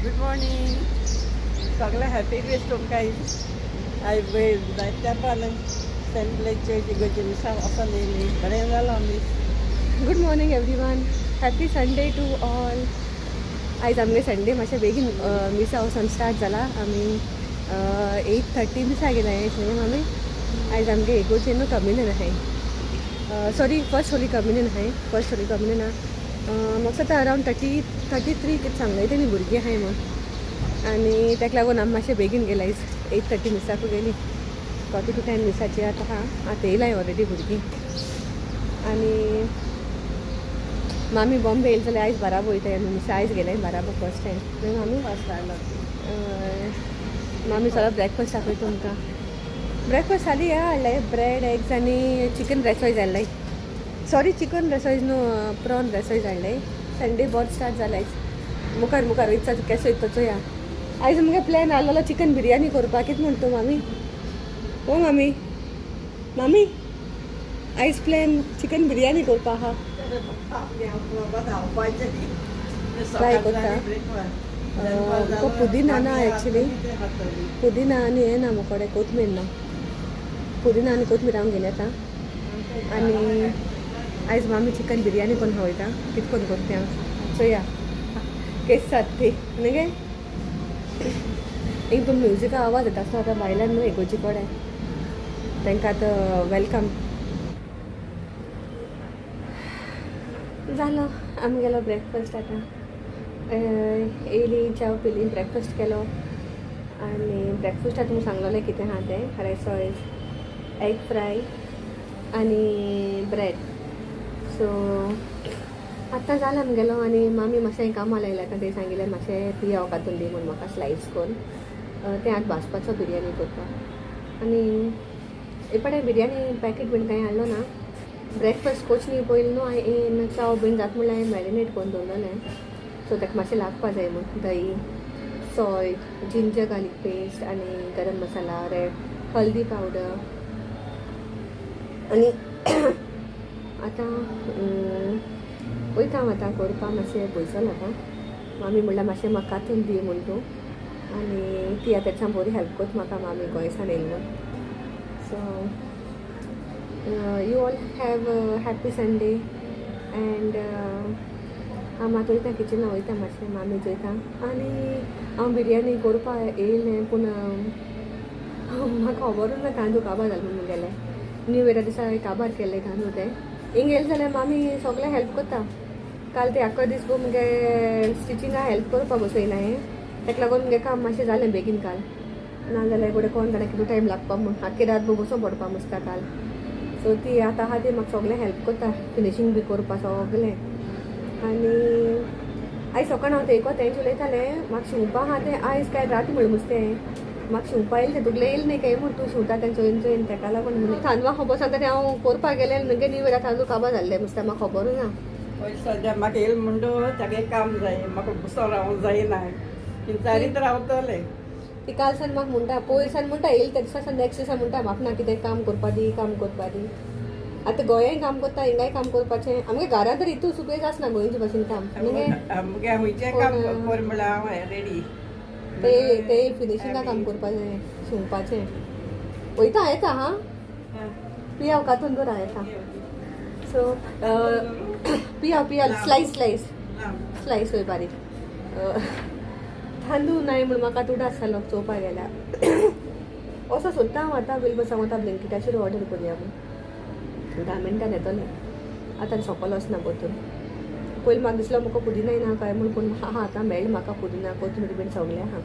Good morning सगळें happy Christ तुमकां. आयज जायत्या पान सेंट ब्लेज इगर्जे मिसाक वचोन येयली, बरें जालां मीस. Good morning everyone, happy Sunday to all. आयज आमगे संडे मातशें बेगीन मिसा वचोन स्टार्ट जाला. आमी 8:30 मिसा गेला न्ही मामी? आयज आमगे इगोर्जे न्हू कम्युनियन आहाय, सॉरी, फर्स्ट होली कम्युनियन आहाय. फर्स्ट होली कम्युनियन म्हाका दिसता अरावंड 30, 33 कितें सांगलें तेणी भुरगीं आहाय म्हूण. आनी ताका लागून आमी मातशें बेगीन गेला आयज. 8:30 मिसाकू गेली, 9:45 मिसाची आतां आहा. आतां येयलाय ऑलरेडी भुरगीं. आनी मामी बॉम्बे येयली जाल्यार आयज बाराबो वयताय आमी मिसा. आयज गेले बाराबो फर्स्ट टायम न्हय मामी? फर्स्ट आयलो. मामी सगळो ब्रेकफास्ट दाखय तुमकां. ब्रेकफास्ट हाली ह्या हाडलाय, ब्रेड, एग्स आनी चिकन रेसोयज हाडलाय. सॉरी, चिकन रेसोयज न्हू, प्रॉन रेसोयज हाडलाय. संडे बरो स्टार्ट जाला आयज. मुखार मुखार वयता केसो वयता चोया. आयज मुगे प्लॅन आहलोलो चिकन बिरयानी करपाक. कितें म्हणटा तूं मामी? ओ मामी, मामी, आयज प्लॅन चिकन बिरयानी करपा आहा. बाबा धांवपाचें. Try करता. म्हाका पुदिना ना एक्चुली. पुदिना आनी हें ना म्हाका कडेन, कोथमीर ना. पुदिना आनी कोथमीर हांव घेवन येता. आनी आयज मामी चिकन बिरयानी करून खावयता. कितें करून करता तें हांव चोया, केस जाता ती न्ही गे. एक दोन म्युजिका आवाज येता आसतो आतां भायल्यान न्हू इगोर्जी कडेन. तांकां आतां welcome जालो आमगेलो ब्रेकफास्ट. आतां येयली, च्याव पिली, ब्रेकफास्ट केलो. आनी ब्रेकफास्टाक तुमकां सांगलोलें कितें आहा तें, रेसोयज, एग फ्राय आनी ब्रेड. सो आतां जालें आमगेलो. आनी मामी मातशें कामां लायलें आतां. तें सांगिल्लें मातशें पियाव कातून दी म्हूण म्हाका स्लायस करून. तें आतां भाजपाचो बिरयानी करपाक. आनी एक बिरयानी पॅकेट बीन कांय हाडलो ना. ब्रेकफास्ट कोच न्ही पयलीं न्हू हांवें चाव बीन जाता म्हणल्यार हांवें मॅरिनेट करून दवरलेलें. सो ताका मातशें लागपा जाय म्हूण दही, सॉल्ट, जिंजर गार्लीक पेस्ट आनी गरम मसाला, रेड हल्दी पावडर. आनी आतां वयता हांव आतां करपा. मातशें पयसो आतां मामी म्हणल्यार मातशें म्हाका कातून दी म्हूण तूं. आनी ती आतां तेच्या बरी हेल्प करता म्हाका मामी, गोंयसान येयली म्हूण. So you all have happy Sunday and हांव आतां वयता किचना वयता मातशें मामी चोयता. आनी हांव बिरयानी करपा येयलें पूण म्हाका खबरूच ना तांदूळ काबार जालें म्हूण. गेलें न्यू इयरा दिसा काबार केल्लें तांदूळ तें. हिंग येयलें जाल्यार मामी सगळें हेल्प करता. काल ते आख्खो दीस मुगे स्टिचिंगा हेल्प करपाक बसयना हांवें. ताका लागून मुगे काम मातशें जालें बेगीन काल. नाजाल्यार फुडें कोण जाणा कितू टायम लागपा म्हूण, आख्खी रात बसून पडपा मुसता काल. सो ती आतां आहा ती म्हाका सगळें हेल्प करता, फिनिशींग बी करपा सगळें. आनी आयज सकाळ हांव तेको तेंच उलयतालें, म्हाका शिंवपा आहा तें आयज काय रात म्हणलें मुस्तें. म्हाका शिंवपा येयलें तें तुगलें येयलें न्ही काय म्हूण तूं शिंवता तें चोयन चोयन. तेका लागून म्हणून तांदूळ खबर सांगता तें हांव करपाक गेलें मुगे न्यू इयरा तांदूळ काबार जाल्लें मुस्तें, म्हाका खबरूच ना. पयलीं सद्या म्हाका येयलें म्हणटो तागे काम जाय, म्हाका बसोन रावूंक जायना, किंचारीत रावतलें. ती काल सान म्हाका म्हणटा, पयर सान म्हणटा, येयली त्या दिसा सान नेक्स्ट दिसा म्हणटा म्हाका ना कितें काम करपा दी, काम करपा दी. आतां गोंयांय काम करता, हिंगाय काम करपाचें. आमगे घरा तर हितू सुपेज आसना गोंयचे भाशेन काम मुगे. मुगे खंयचें काम कर म्हणल्यार हांव रेडी. ते ते फिनिशिंगा काम करपाचें, शिंवपाचें. वयता येता हां पियाव कातून दवर येता. सो पियाव पियाव स्लायस स्लायस स्लायस वय बारीक. तांदूळ नाय म्हूण म्हाका तुडास जालो चोवपाक गेल्यार. असो सोदता हांव आतां बिल बसांक वता, ब्लिंकिटाचेर ऑर्डर करुया म्हूण. 10 मिनटान येतलें. आतां सोकोल वचना परतून. पयलीं म्हाका दिसलो म्हाका पुदिनाय ना काय म्हूण, पूण आहा आतां मेळ्ळें म्हाका पुदिना, कोथमीर बीन सगळें आहा.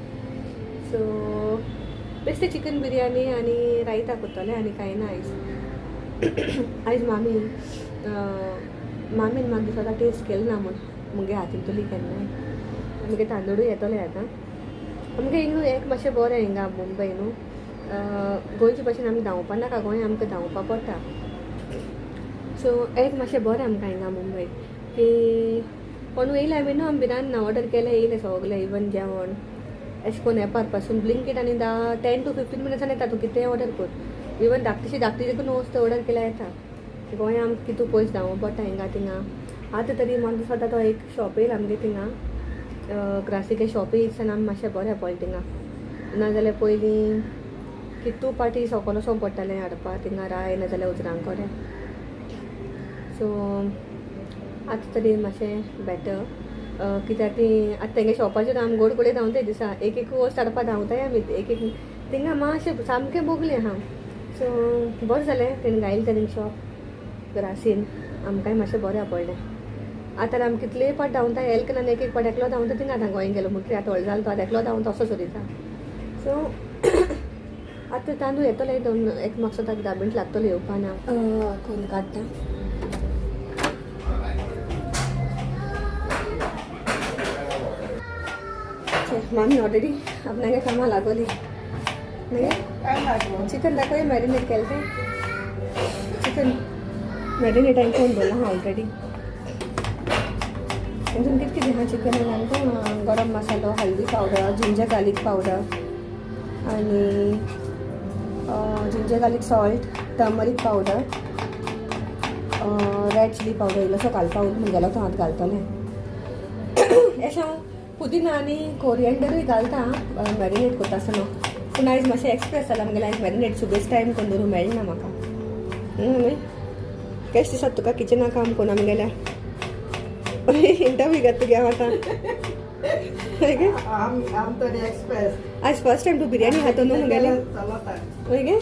सो बेश्टें चिकन बिरयानी आनी रायता करतलें आनी कांय ना आयज. आयज मामी मामीन म्हाका दिसता टेस्ट केलें ना म्हूण मुगे हातींतली केन्नाय. आमगे तांदूळूय येतले आतां. आमगे हिंगा एक मातशें बरें हिंगा मुंबय न्हू, गोंयचे भाशेन आमी धांवपा नाका. गोंय आमकां धांवपा पडटा. सो एक मातशें बरें आमकां हिंगा मुंबय की कोण येयले आमी न्हू, आमी भिरान ना ऑर्डर केलें येयलें सगलें. इवन जेवण अशें कोण एपार पासून ब्लिंकीट आनी 10 टू 15 मिनट्सान येता. तूं कितेंय ऑर्डर कर, इवन धाकटीशी धाकटी देखून वस्तू ऑर्डर केल्यार येता. गोंया आमकां कितू पयस धांवप पडटा हिंगा थिंगा. आतां तरी म्हाका दिसता तो एक शॉप येयला आमगे थिंगा. ग्रासीगे शॉपी इसान आमी मातशें बरें पडलें थिंगा. नाजाल्यार पयलीं कितू पाटी सोकोल वचोंक पडटालें हाडपा थिंगा राय नाजाल्यार उजरांक कडेन. सो आतां तरी मातशें बेटर कित्याक ती आतां तेंगे शॉपाचेर आमी गोड गोडे धांवताय दिसा एक एक वस्त हाडपा धांवताय आमी एक एक थिंगा मातशें सामकें बोगलें आहा. सो बरें जालें तेणें घायलें तेणें शॉप ग्रासीन आमकांय मातशें बरें पडलें. आतां आमी कितले पाट धांवता एल्कनान एक एक पाट एकलो धांवता थिंगा आतां गोंय गेलो म्हणटकीर आतां व्हडलो जालो तो आतां एकलो धांवता असो सोदिता. सो आतां तांदूळ येतले दोन एक म्हाका सुद्दां 10 मिनट लागतलो येवपा ना. कोण काडटा मामी ऑलरेडी आपणागे कामां लागोली. चिकन दाखय मॅरिनेट केलें तें चिकन मॅरिनेट हांवें कोण दवरलां आहा ऑलरेडी. हितून कितें कितें आहा चिकनान आमकां गरम मसालो, हल्दी पावडर, जिंजर गार्लीक पावडर आनी ginger garlic salt, turmeric powder, red chilli powder इल्लोसो घालपा उरता म्हणगेलो तो हात घालतलें. अशें हांव पुदिना आनी कोरियंडरूय घालता मॅरिनेट करता आसतना, पूण आयज मातशें एक्सप्रेस जाला म्हगेलें आयज मॅरिनेट सुबेज टायम करून दवरूं मेळना म्हाका. न्हय केश दिसता तुका किचना काम कोण आमगेल्या इंटरव्यू घेता तुगे हांव आतां. आयज फर्स्ट टायम तूं बिरयानी खाता न्हू म्हगेलें. हय गे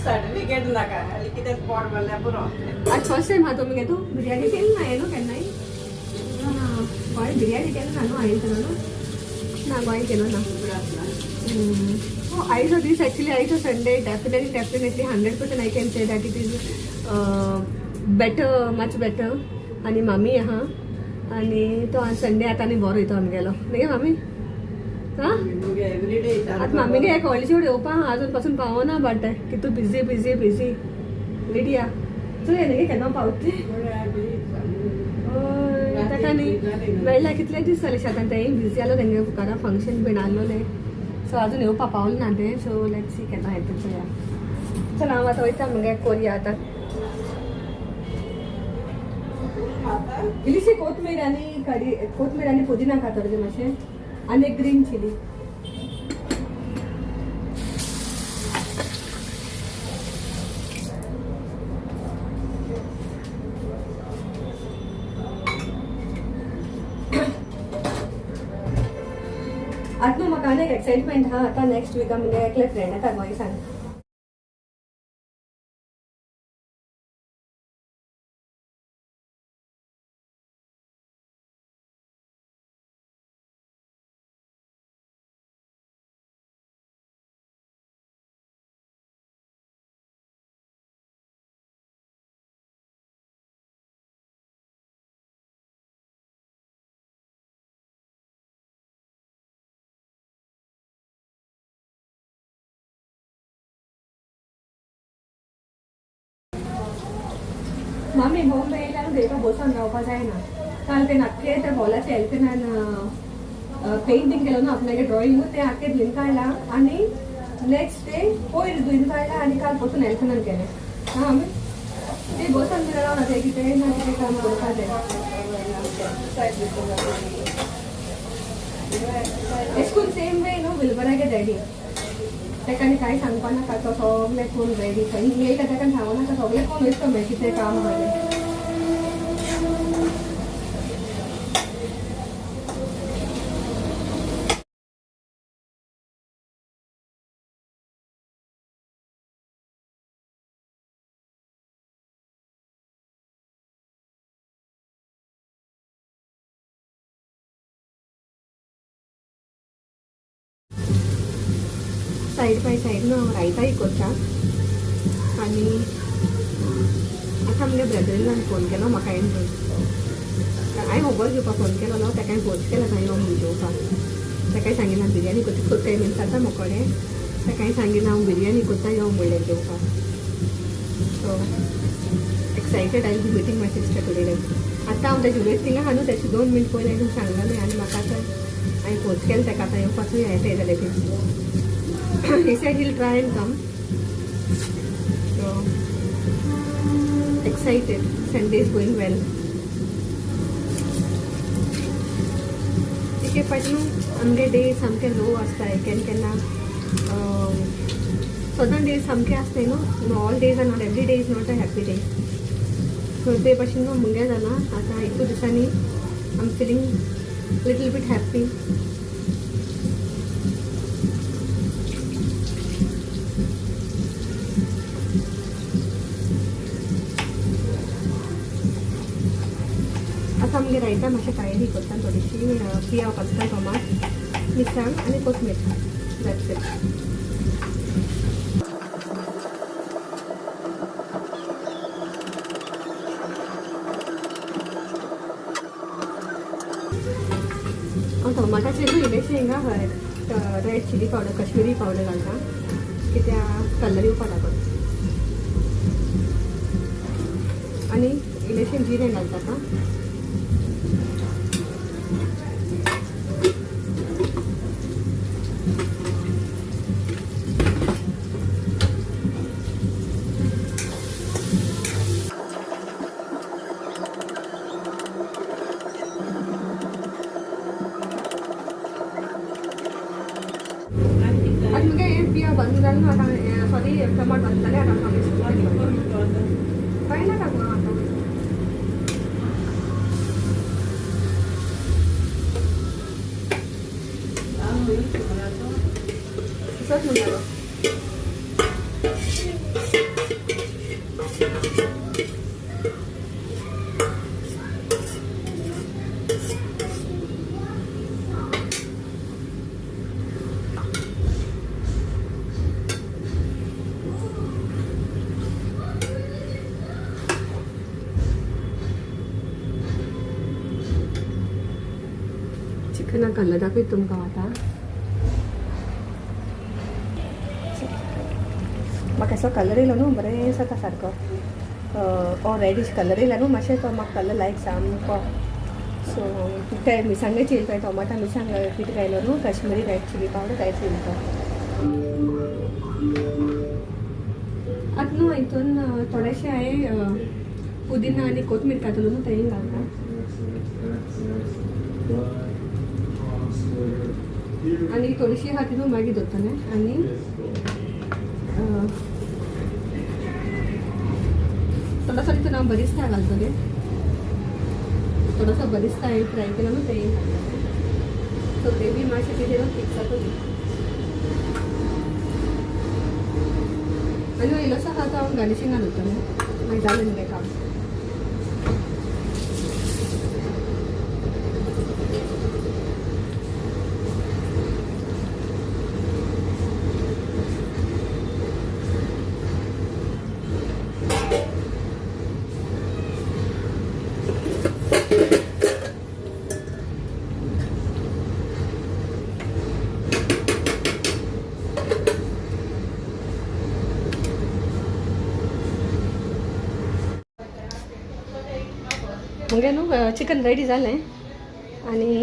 सर्टिफिकेट नाका कितें पोट भरल्यार पुरो. आज फर्स्ट टायम खाता मगे तूं बिरयानी केली ना न्हू केन्नाय? गोंय बिरयानी केली ना न्हू हांवें तर न्हू ना गोंय केलो ना. आयचो दीस एक्चुली आयचो Sunday definitely definitely 100% I can say that it is better, much better. आनी मामी आहा आनी तो आज संडे आतां आनी बरो वयता आमगेलो न्ही मामी? आं आतां मामीगे एक व्हडली शेवट येवपा आहा आजून पासून पावना बट कितू बिजी बिजी बिजी लिडिया चोय न्ही केन्ना पावत ती. हय ताका न्ही मेळ्ळ्या कितले दीस जाले शेतान तेंय बिजी जालो तेंगे घरा फंक्शन बीन आहलोलें. सो अजून येवपा पावलें ना तें. सो let's see केन्ना येता चोया. चल हांव आतां वयता मगे कोरया आतां. इल्लीशी कोथमीर आनी कडी कोथमीर आनी पुदिना खाता मातशें आनी एक ग्रीन चिली. आतां न्हू म्हाका आनी एक एक्सायटमेंट आहा आतां नेक्स्ट विका मुगे एकले फ्रेंड येता गोंय सान. मामी बॉम्बे येयल्यार तेका बसून रावपा जायना. काल तेणें आख्खें त्या हॉलाचें एल्कनान पेंटींग केलो न्हू आपणागे ड्रॉइंग तें आख्खें धुवन काडलां आनी नेक्स्ट डे पयर धुवन काडलां आनी काल परतून एल्कनान केलें. आं आमी ते बसून बी रावना तें कितें ना कितें काम करपा जाय. एशें करून सेम वे न्हू विल्बरागे डॅडी ताका आनी कांय सांगपा नाका तो सगलें कोण रेडी खंय येयता ताका सांगू नाका सगलें कोण वयता मागीर कितें काम आहा तें. सायड बाय सायड न्हू हांव रायताय करता. आनी आतां आमगे ब्रदरीन फोन केलो म्हाका हांवें होबर घेवपाक फोन केलो ताका फोर्स केला हांवें यो म्हूण जेवपाक. ताकाय सांगिल्लें बिरयानी करता कोत्ताय बीन जाता म्हाकोडे ताकाय सांगिल्लें हांव बिरयानी करता यो म्हणलें जेवपाक. So excited I be meeting my sister today. आतां हांव तेजे उलयत थिंगा आहा न्हू तेचे 2 मिनट पयलीं हांवें सांगलेलें आनी म्हाका आतां हांवें फोर्स केलें ताका आतां येवपाचूय येताय जाल्यार ती. He said he'll try and come. So excited. Sunday is going well. एक एक फावटी न्हू आमगे डे सामके लो आसताय केन्ना केन्ना, सदां डे सामके आसताय न्हू, all days are not, every day is not a happy day. So ते भाशेन न्हू मुगे जाला आतां इतू दिसांनी I am feeling little bit happy. आतां आमगे रायता मातशें तयारी करता, थोडीशी पियाव घालता, टोमाट, मिरसांग आनी कोथमीर, that's it. हांव टोमाटाचेर न्हू इल्लेशें हिंगा red chilli powder, Kashmiri powder घालता, कित्याक कलर येवपा लागून, आनी इल्लेशें जिरें घालता आतां. आतां मुगे हें पिया बंद जालें न्हू आतां, सॉरी, टमाट बंद जालें आतां. कांय नाका गो आतां. तसोच म्हणटालो. चिकना कलर दाखयता तुमकां आतां. म्हाका असो कलर येयलो न्हू, बरें जाता सारको. ओ रेडीश कलर येयला न्हू मातशें, तो म्हाका कलर लायक सामको. सो ते मिरसांगेची येयली पळय, टोमाटा मिरसांग पीठ घायलो न्हू, काश्मिरी रेड चिली पावडर कांयच येयली तो. आतां न्हू हितून थोडेशें हांवें पुदिना आनी कोथमीर घातलो न्हू, तेंय घालता. आनी थोडीशी आहा ती न्हू मागीर दवरतलें. आनी थोडोसो तितून हांव बरिस्ता घालतलें, थोडोसो बरिस्ता हांवें फ्राय केलो न्हू तेंय घालतलें. सो ग्रेवी मातशें कितें न्हू थिक जातली. आनी इल्लोसो आहा तो हांव गार्निशिंगाक दवरतलें. मागीर जालें मुगे काम. मुगे न्हू चिकन रेडी जालें आनी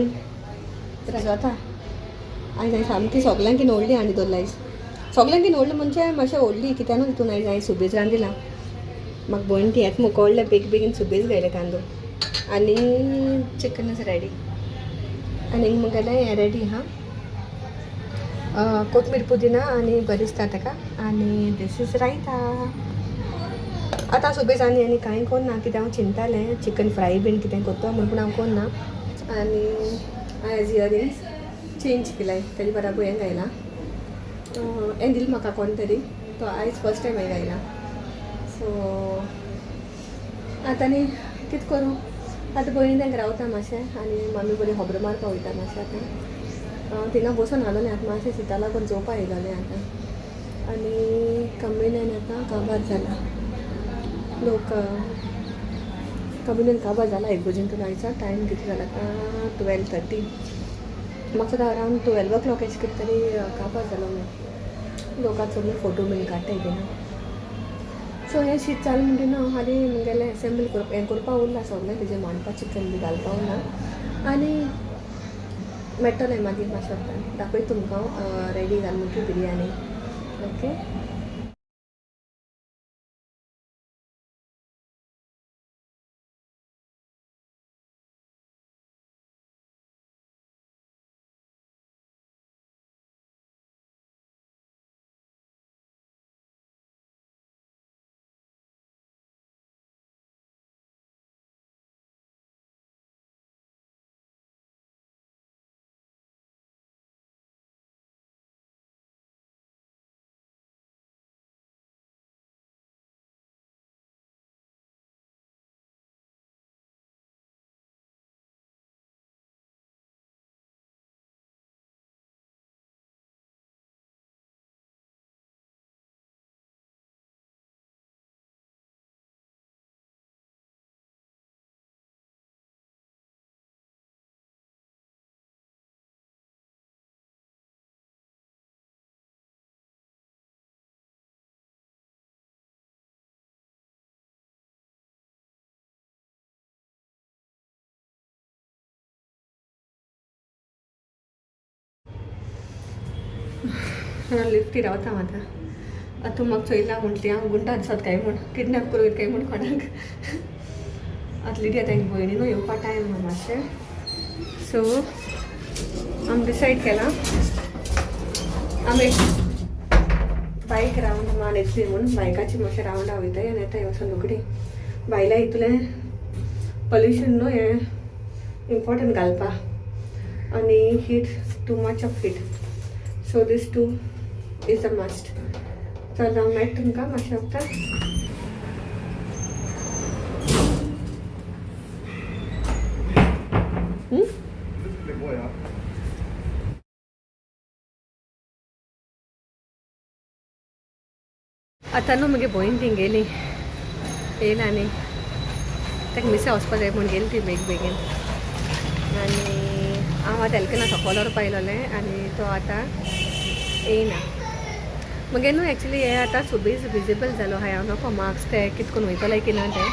जाता. आनी हांवें सामकी सगल्यांकीन व्हडली आनी दवरला आयज. सगल्यांकीन व्हडली म्हणजे मातशें व्हडली, कित्याक न्हू तितून आयज हांवें सुबेज रांदिला. म्हाका भयण ती येता म्हूण कळ्ळें, बेगीन बेगीन सुबेज घायलें तांदूळ आनी चिकन is ready. आनी मुगेलें हें रेडी आहा, कोथमीर पुदिना आनी बरिस्ता ताका, आनी दीस is raita. आतां सुबेज आनी आनी कांय कोन्ना, कित्याक हांव चिंतालें चिकन फ्राय बीन कितें करता म्हूण, पूण हांव कोन्ना. आनी आयज इयरिंग्स चेंज केलाय, तेजे बराबर हें घायलां, हें दिलें म्हाका कोण तरी, तो आयज फर्स्ट टायम हांवें घायला. सो आतां आनी कितें करूं, आतां भयणी तांकां रावता मातशें आनी मामी बरी खबरो मारपा वयता मातशें. आतां थिंगा बसून आसलोलें, आतां मातशें शिता लागून जेवपा येयलोलें आतां. आनी कम्युनियन आतां काबार जाला, लोक कम्युनियन काबार जाला एक बजीन. आयचा टायम कितें जाला आतां, 12:30. म्हाका सुद्दां अरावंड 12 ओ क्लॉक अशें कितें तरी काबार जालो. लोक आतां सगळे फोटो बीन काडटाय बीन. सो हें शीत जालें म्हणटकीर न्हू हालीं मुगेलें एसेंबल करप हें करपा उरलां सगळें, तेजें मांडपा चिकन बी घालपा उरलां आनी मेळटलें मागीर मातशें उपरांत दाखयता तुमकां रेडी जालें म्हणटकीर बिरयानी. ओके. लिफ्टी रावता हांव आतां. आतां तूं म्हाका चोयला म्हटली हांव गुंडा दिसत काय म्हूण, किडनॅप करूं काय म्हूण कोणाक. आतां लिडिया तेंक भयणी न्हू येवपा टायम आहा मातशें. सो आमी डिसायड केलां आमी बायक रावंड मान येतली म्हूण. बायकाची मातशें रावंडा वयताय आनी येताय वचून रोखडी. बायलां इतलें पॉल्युशन न्हू हें इम्पॉर्टंट घालपा आनी heat, too much of heat, so this too is a must. चल हांव मेळटा तुमकां मातशें वखदां. आतां न्हू म्हगे भयण थिंग गेली येयला आनी ताका मिसा वचपा जाय म्हूण गेली ती बेग बेगीन. आनी हांव आतां एलकेना सकयल व्हरपा येयलोलें आनी तो आतां येयना. मगे न्हू एक्चुली हे आतां सुबीज विजिबल जालो आहा. हांव नको मार्क्स ते कित करून वयतले की ना तें,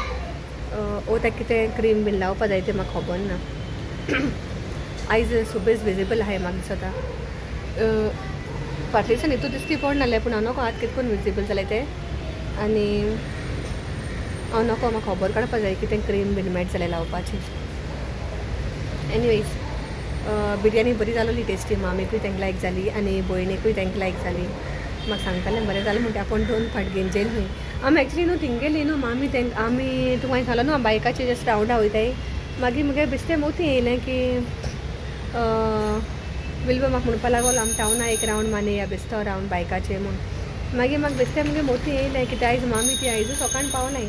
ओ ताका कितें क्रीम बीन लावपा जाय तें म्हाका खबर ना. आयज सुबेज विजिबल आहाय म्हाका दिसता. फाटल्या दिसान हितू दिसती पडनासलें पूण हांव नको आतां कित करून विजिबल जालें तें. आनी हांव नको म्हाका खबर काडपा जाय कितें क्रीम बीन मेळट जाल्यार लावपाची. एनिवेज बिरयानी बरी जालोली टेस्टी, मामीकूय तांकां लायक जाली आनी भयणीकूय तांकां लायक जाली. म्हाका सांगतालें बरें जालें म्हणटा आपूण दोन फाट घेवन जेल न्हय. आमी एक्चुली न्हू थिंग गेली न्हू मामी तांकां आमी तुका सांगलो न्हू बायकाचेर जस्ट रावंडा वयताय. मागीर मुगे बेश्टें मोती येयलें की विल्बो म्हाका म्हणपा लागलो आमी टावना एक रावंड मानी या बेश्टो रावंड बायकाचेर म्हूण. मागीर म्हाका बेश्टें मुगे मोती येयलें कित्याक आयज मामी ती आयजूच सकाळीं पावलाय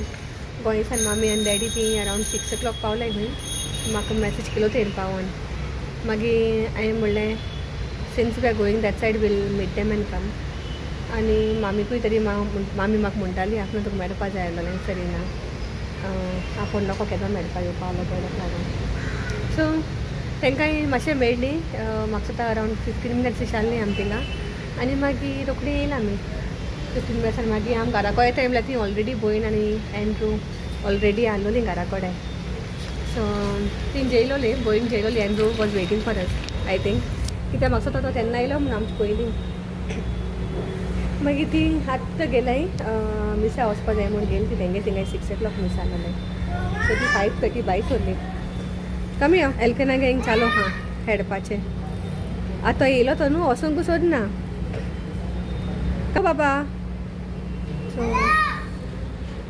गोंयसान. मामी आनी डॅडी ती अरावंड 6 o'clock पावलाय खंय. म्हाका मॅसेज केलो तेणें पावोन. मागीर हांवें म्हणलें since we are going that side we'll meet them and come. आनी मामीकूय तरी मामी म्हाका म्हणटाली आपणें तुका मेळपा जाय आसलोलें सरिना, आपूण नको केन्ना मेळपा येवपा आसलो तेका लागून. सो तांकांय मातशें मेळ्ळी म्हाका दिसता अरावंड 15 मिनट्स अशें आसलीं आमी थिंगा. आनी मागीर रोखडी येयला आमी 15 मिनट्सान. मागीर आमी घरा कडेन येता म्हणल्यार ती ऑलरेडी भयण आनी एंड्रू ऑलरेडी आसलोली घरा कडेन. सो ती जेयलोली, भयण जेयलोली, Andrew was waiting for us I think, कित्याक म्हाका दिसता तो तेन्ना येयलो म्हूण आमचे पयलीं. मागीर ती आत्तां गेलाय मिसा वचपा जाय म्हूण गेली ती तेंगे थिंगाय 6 o'clock मिसा आसलोलें. सो ती 5:30 भायर सरली. कमी यो एलकेना गँग चालू आहा हेडपाचें. आतां येयलो तो न्हू वचोंक सोदना का बाबा. सो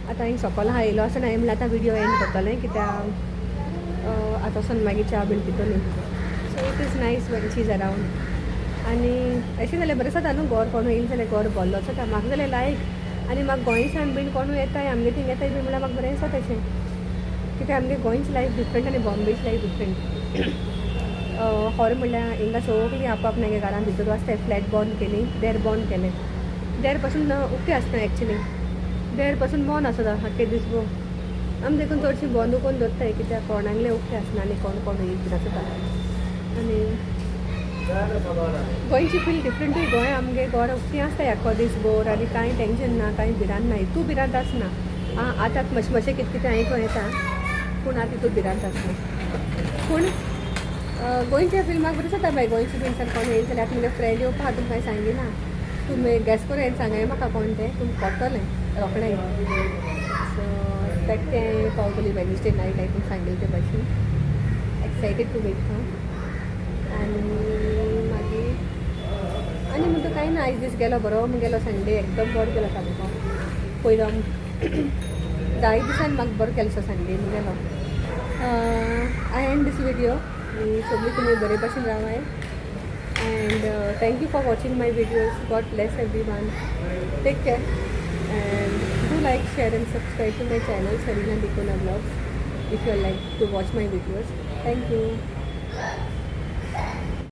आतां हिंग सकयल आहा येयलो आसतना हांवें म्हणल्यार आतां विडियो एंड करतलें कित्याक आतां वचोन मागीर च्या बीन पितोली. So it is nice when she is around. आनी अशें जाल्यार बरें जाता न्हू गोर कोणू येयले जाल्यार गोर भरलो जाता म्हाका जाल्यार लायक. आनी म्हाका गोंयसान बीन कोणू येताय आमगे थिंग येताय बीन म्हणल्यार म्हाका बरें दिसता तशें, कित्याक आमगे गोंयची लायफ डिफरंट आनी बॉम्बेची लायफ डिफरंट. खरें म्हणल्यार हिंगा सगळीं आप आपणागे घरान भितर आसताय, फ्लॅट बंद केली, देर बंद केलें, देर पासून उक्तें आसता एक्चुली, देर पासून बंद आसता आख्खे दीस भर. आमी देखून चडशीं बंद करून दवरताय कित्याक कोणागले उक्तें आसना आनी कोण कोण येयत बीन आसता. आनी गोंयची फील डिफरंटूय. गोंय आमगे घर उक्तीं आसता आख्खो दीस भर आनी कांय टेंशन ना, कांय भिरांत ना, हितू भिरांत आसना. आं आतां मातशें मातशें कितें कितें आयको येता पूण आतां हितू भिरांत आसना. पूण गोंयच्या फील म्हाका बरें जाता बाय. गोंयचे बीन कोण येयले जाल्यार आतां मुगे फ्रेंड येवपा आहा तुमकां सांगिना, तुमी गॅस करून हांवें सांगाय म्हाका कोण तें तुमकां कळटलें रोखडें. सो ताका तें पावतली वेनसडे नायट हांवें तुमकां सांगिल्लें ते भाशेन. एक्सायटेड टू मीट हां. आनी मागीर आनी म्हणटा कांय ना, आयज दीस गेलो बरो गेलो, संडे एकदम बरो गेलो सामको. पयलो 10 दिसान म्हाका बरो केलो संडे गेलो. I end this video. सगळीं तुमी बरे भाशेन रावाय and thank you for watching my videos. God bless everyone. Take care and do like, share and subscribe to my channel Sarina D'Cunha Vlogs if you like to watch my videos. Thank you.